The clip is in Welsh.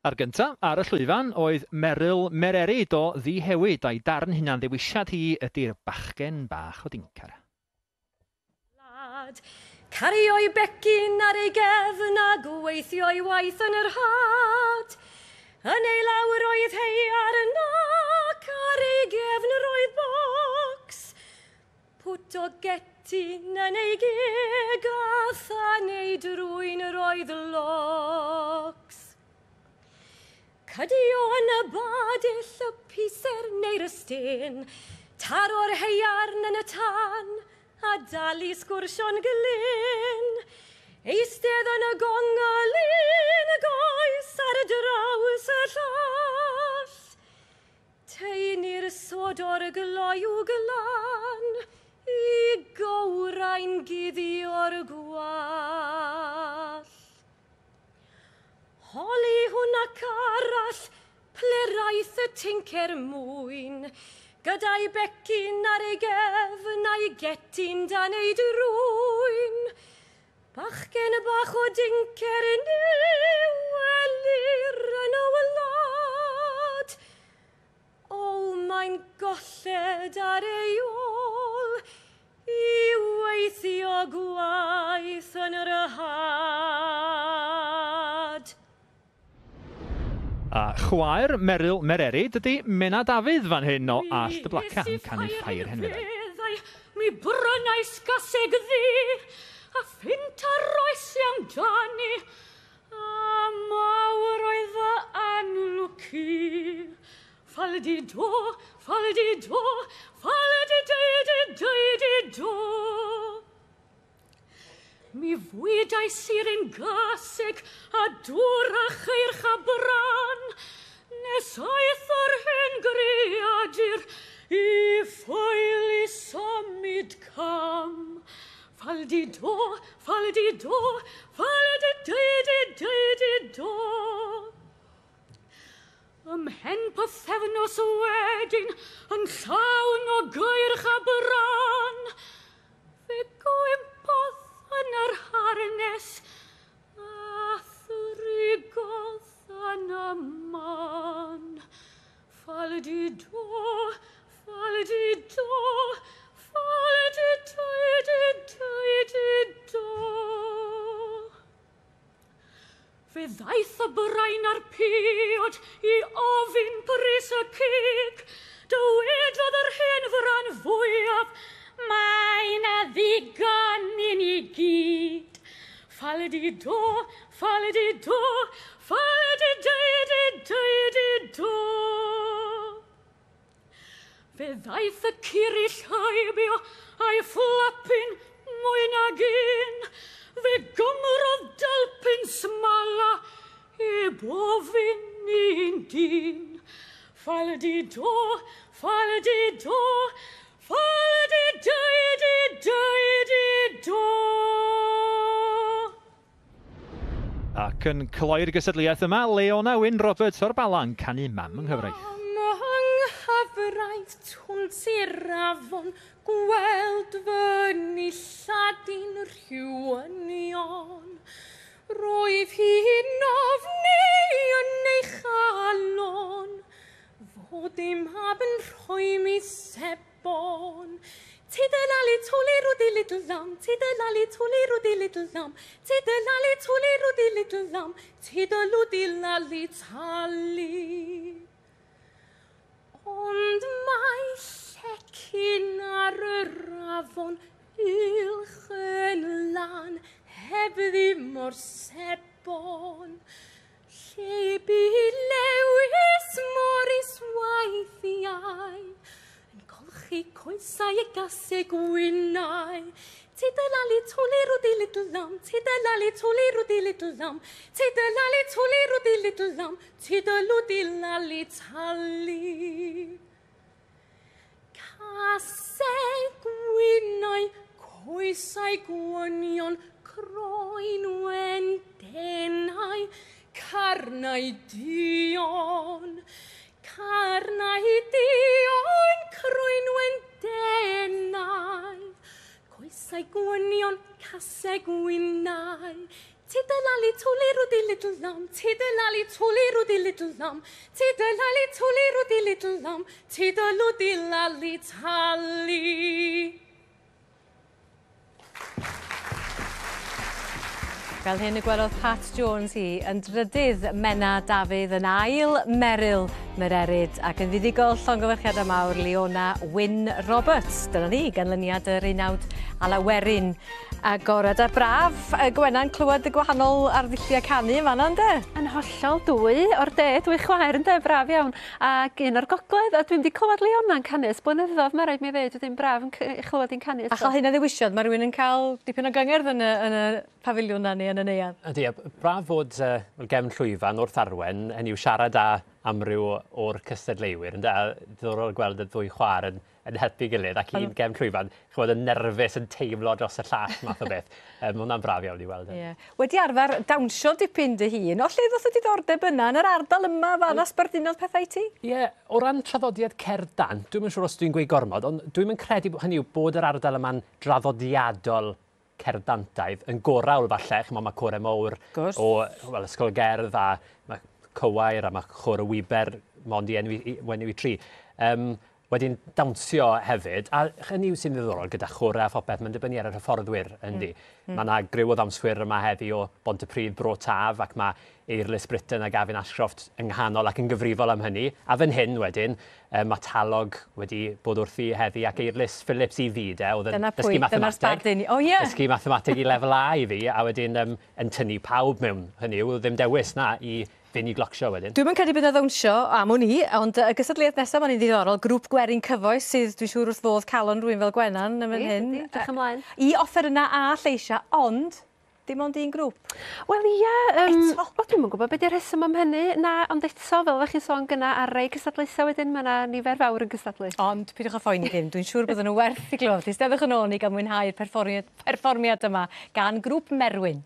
A'r gynta ar y llwyfan oedd Meryl Mererid o Ddihewyd, a'i darn hunan ddewisiad hi ydy'r bachgen bach o Dincar. Cario'i becyn ar ei gefn a gweithio'i waith yn yr had. Yn ei law roedd haearn ac ar ei gefn roedd bocs. Pwt o getyn yn ei geg a than ei drwyn roedd locs. Cydio yn y badell y piser neu'r ystên, taro'r haearn yn y tân, a dal i sgwrsio'n glin. Eistedd yn y gongl un goes ar draws y llall. Taenu'r sod o'r gloyw glân i gywrain guddio'r gwall. Holi hwn ac arall pleraeth y tincer mwyn, gyda'i becyn ar ei gefn a'i getyn dan ei drwyn. Bachgen bach o dincer ni welir yn y wlad. O, mae'n golled ar ei ôl i weithio gwaith yn yr had. A chwaer Meryl Mererid ydy Menna Dafydd fan hyn o Allt y Blaca yn canu Ffair Henfeddau. Mi brynais gaseg ddu, a phunt a roes i amdani, a mawr oedd fy anlwc i. Ffaldi-do, ffaldi-do, ffaldi-dei-di-dei-di-do. Mi fwydais i'r un gaseg a dŵr a cheirch a bran, nes aeth yr hen greadur i ffoeli symud cam. Ffaldi-do, ffaldi-do, ffaldi-dei-di-dei-di-do. Ymhen pythefnos wedyn, yn llawn o geirch a bran, fe gwympodd yn yr harnes a thrigodd yn y man. Ffaldi-do, ffaldi-do, ffaldi-dei-di-dei-di-do. Fe ddaeth y brain a'r piod i ofyn pris y cig. Dywedodd yr hen fran fwyaf, mae 'na ddigon i ni gyd. Ffaldi-do, ffaldi-do, ffaldi-dei-di-dei-di-do. Fe ddaeth y curill heibio a'i fflapyn mwy nag un. Fe gymrodd dalpyn smala heb ofyn un dyn. Ffaldi-do, ffaldi-do, ffaldi-dei-di-dei-di-do. Ac yn cloi'r gystadleuaeth yma, Leona Wyn Roberts o'r Bala yn canu Mam yng Nghyfraith. Mam yng Nghyfraith twnt i'r afon, gweld fy nillad i'n rhyw union. Roedd hi'n ofni yn ei chalon, fod ei mab yn rhoi mi sebon. Tidalali tuli rudi little lamb, tidalali tuli rudi little lamb, tidalali tuli rudi little lamb, tidaludi lali tali. Ond mae llecyn ar yr afon uwch yn lan, heb ddim o'r sebon. Lle bu Lewis Morris weithiau, yn golchi coesau y gaseg wynnau. Tidalali tuli rudi little lamb, tidalali tuli rudi little lamb, tidalali tuli rudi little lamb, tidaludi lali tali. Caseg wynnau, coesau gwynion, croen wen denau, carnau duon. Carnau duon, croen wen denau, coesau gwynion, caseg wynnau. Tiddle-lally tooly roody little lamb, tiddle-lally tooly roody little lamb, tiddle-lally tooly roody little lamb, tiddle-loody lally tally. Fel hyn y gwelodd Pat Jones hi yn drydydd Menna Dafydd yn ail Meryl Mererid ac yn fuddugol llongyfarchiadau mawr Leona Wyn Roberts. Dyna ni, ganlyniad yr unawd Alawerin agorad. A braf, Gwenan, clywed y gwahanol arddulliau canu yn fan'na, ynde? Yn hollol, dwy o'r de, dwy chwaer ynde, braf iawn. Ac un o'r gogledd, a dwi'm 'di clywed Leona'n canu ers blynyddoedd, ma' raid mi ddeud, wedyn braf yn clywed hi'n canu eto. A chael hynna ddewisiad, mae rhywun yn cael dipyn o gyngerdd yn y, yn y pafiliwn 'na neu yn y neuadd. Ydy, a braf fod gefn llwyfan wrth arwen, hynny yw siarad â amryw o'r cystadleuwyr, ynde, a diddorol gweld y ddwy chwaer yn, yn helpu gilydd ac un gefn llwyfan, ch'mod, yn nerfus, yn teimlo dros y llall math o beth. Ma' hwnna'n braf iawn i weld. Ie. Wedi arfer dawnsio dipyn dy hun, o lle ddoth y diddordeb yna yn yr ardal yma fan'na sbardunodd pethau i ti? Ie, o ran traddodiad cerdd dant, dwi'm yn siŵr os dwi'n gweud gormod, ond dwi'm yn credu hynny yw bod yr ardal yma'n draddodiadol cerdd dantaidd, yn gorawl falle, ch'mo' ma' core mowr o wel Ysgol Gerdd a ma' Cywair a ma' Chôr y Wiber mond i enwi i enwi tri. Wedyn dawnsio hefyd, a hynny yw sy'n ddiddorol gyda chorau a phopeth, mae'n dibynnu ar yr hyfforddwyr, yndi. Mae yna griw o ddawnswyr yma heddi o Bontypridd, Bro Taf, ac mae Eirlys Britton a Gavin Ashcroft yng nghanol ac yn gyfrifol am hynny. A fan hyn wedyn, mae Talog wedi bod wrthi heddi ac Eirlys Phillips i fi de, oedd yn dysgu mathemateg. O ie! Dysgu mathemateg i lefel A i fi, a wedyn yn tynnu pawb mewn. Hynny yw, ddim dewis na i fynd i glocsio wedyn. Dwi'm yn credu bydd 'na ddawnsio am wn i, ond y gystadleuaeth nesaf ma'n un ddiddorol, grŵp gwerin cyfoes sydd dwi'n siŵr wrth fodd calon rhywun fel Gwenan yn fan hyn. Ydi, edrych ymlaen. I offerynnau a lleisiau, ond dim ond un grŵp. Wel ie, eto. Wel dwi'm yn gwybod be' 'di'r rheswm am hynny, na, ond eto fel oddach chi'n sôn gynna ar rei cystadlaethau wedyn ma' 'na nifer fawr yn cystadlu. Ond peidiwch â phoeni ddim, dwi'n siŵr bydden nhw werth i glywed. Eisteddwch yn ôl i gael mwynhau'r perfformiad yma gan grŵp Merwyn.